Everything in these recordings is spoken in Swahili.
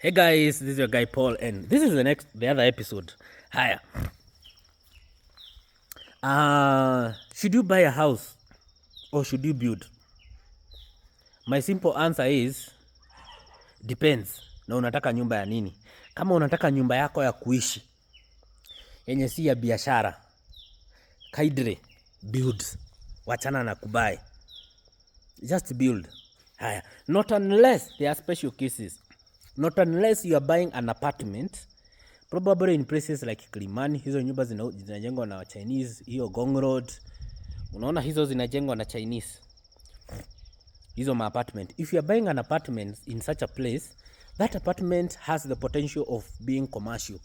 Hey guys, this is your guy Paul and this is the other episode. Haya. Should you buy a house or should you build? My simple answer is depends. Na unataka nyumba ya nini? Kama unataka nyumba yako ya kuishi yenye si ya biashara, kindly build. Wachana na kubuy. Just build. Haya. Not unless there are special cases. Not unless you are buying an apartment, probably in places like Kilimani. Hizo nyumba zinajengwa na Chinese, hiyo Ngong Road. Unaona hizo zinajengwa na Chinese. Hizo ma apartment. If you are buying an apartment in such a place, that apartment has the potential of being commercial.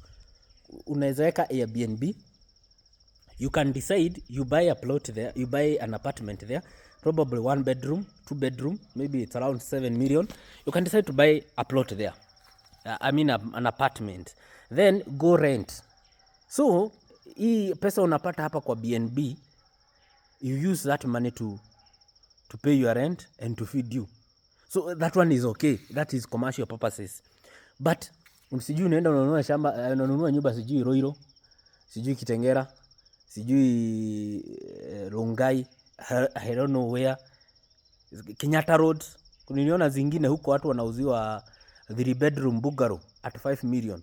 Unaweza weka Airbnb. You can decide you buy a plot there, you buy an apartment there, probably one bedroom, two bedroom, maybe it's around 7 million. You can decide to buy a plot there. I mean an apartment. Then go rent. So, hii pesa unapata hapa kwa BNB, you use that money to pay your rent and to feed you. So that one is okay. That is commercial purposes. But sijui unaenda unanunua shamba, unanunua nyumba sijui Ruiru, sijui Kitengela, sijui Rongai, I don't know where. Kenyatta Road. Niliona zingine huko watu wanauziwa 3 bedroom bungalow at 5 million.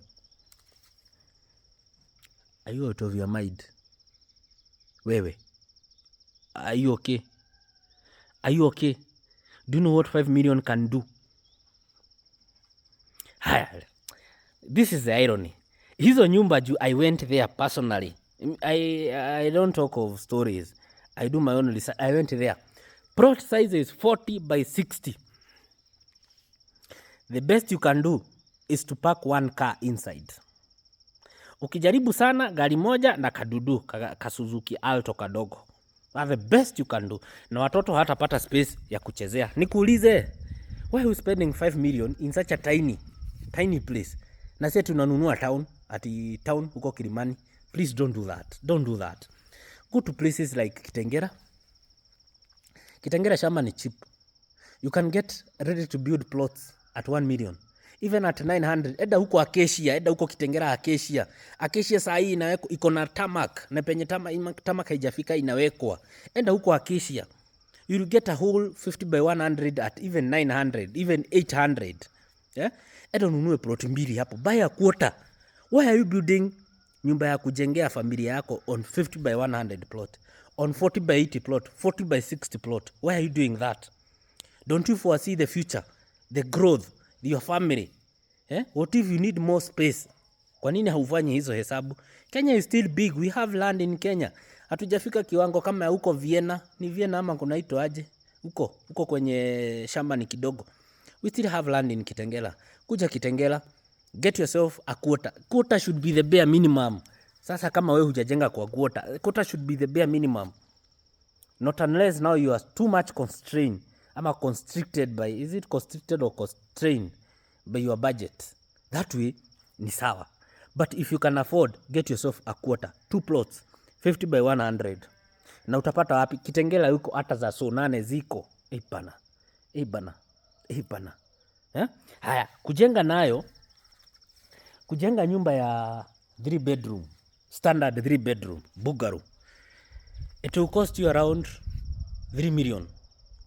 Are you out of your mind? Wewe. Are you okay? Are you okay? Do you know what 5 million can do? Haya. This is the irony. Hizo nyumba juu I went there personally. I don't talk of stories. I do my own research. I went there. Plot size is 40 by 60. The best you can do is to park one car inside. Ukijaribu sana, gari moja na kadudu ka Suzuki Alto kadogo. That's the best you can do. Na watoto hatapata space ya kuchezea. Nikuulize, why are you spending 5 million in such a tiny tiny place? Na sisi tunanunua town, ati town huko Kilimani. Please don't do that. Don't do that. Go to places like Kitengela. Kitengela shamba ni cheap. You can get ready to build plots at 1 million. Even at 900. Enda huko Acacia, enda huko Kitengela Acacia. Acacia saa hii inawekwa, iko na tarmac, na penye tarmac haijafika inawekwa. Enda huko Acacia. You will get a whole 50 by 100 at even 900, even 800. Yeah? Enda ununue plot mbili hapo. Buy a quarter. Why are you building nyumba ya kujengea familia yako on 50 by 100 plot, on 40 by 80 plot, 40 by 60 plot? Why are you doing that? Don't you foresee the future, the growth, your family? Eh? What if you need more space? Kwa nini haufanyi hizo hesabu? Kenya is still big. We have land in Kenya. Hatujafika kiwango kama ya huko Vienna. Ni Vienna ama kunaitwa aje? Huko kwenye shamba ni kidogo. We still have land in Kitengela. Kuja Kitengela, get yourself a quarter. Quarter should be the bare minimum. Sasa kama wewe hujajenga kwa quarter, quarter should be the bare minimum. Not unless now you are too much constrained ama constricted by, is it constricted or constrained by your budget? That way ni sawa. But if you can afford, get yourself a quarter, two plots, 50 by 100. Na utapata wapi? Kitengela huko hata za so nane ziko. Eh bana. Eh bana. Eh bana. Eh? Haya, kujenga nayo, kujenga nyumba ya 3 bedroom, standard 3 bedroom bungalow, it will cost you around 3 million,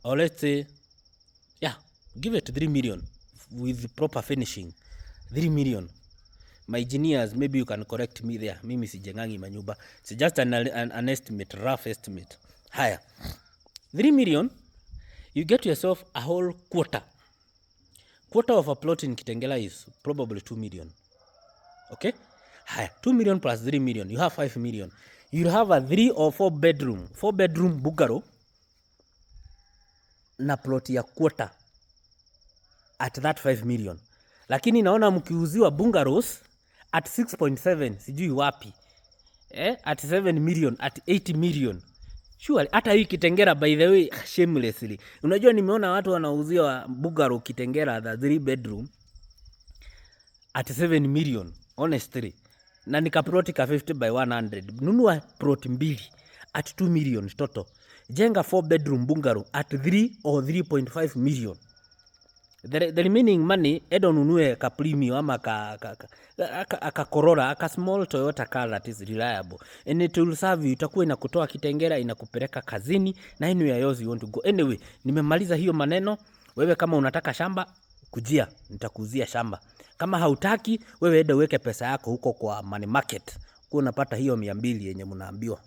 or let's say, yeah, give it 3 million with proper finishing. 3 million. My engineers, maybe you can correct me there. Mimi sijengangi manyumba. It's just an estimate, rough estimate. Haya, 3 million, you get yourself a whole quarter. Quarter of a plot in Kitengela is probably 2 million. Okay, haya, 2 million plus 3 million, you have 5 million. You have a 3 or 4 bedroom, 4 bedroom bungalow na plot ya quarter at that 5 million. Lakini naona mkiuziwa bungalows at 6.7, sijui wapi, at 7 million, at 8 million. Surely hata hii Kitengela, by the way, shamelessly, unajua nimeona watu wanauziwa bungalow Kitengela, the 3 bedroom at 7 million, honestly, na ni kaploti ka 50 by 100. Nunua plot mbili at 2 million total, jenga 4 bedroom bungalow at 3 or 3.5 million. The remaining money, enda ununue ka Premio ama ka Corolla, ka small Toyota car that is reliable and it will serve you. Itakuwa inakutoa Kitengela, inakupeleka kazini na anywhere else you want to go. Anyway, nimemaliza hiyo maneno. Wewe kama unataka shamba, kujia, nitakuuzia shamba. Kama hautaki, wewe enda uweke pesa yako huko kwa money market, kuwa unapata hiyo 200 yenye mnaambiwa.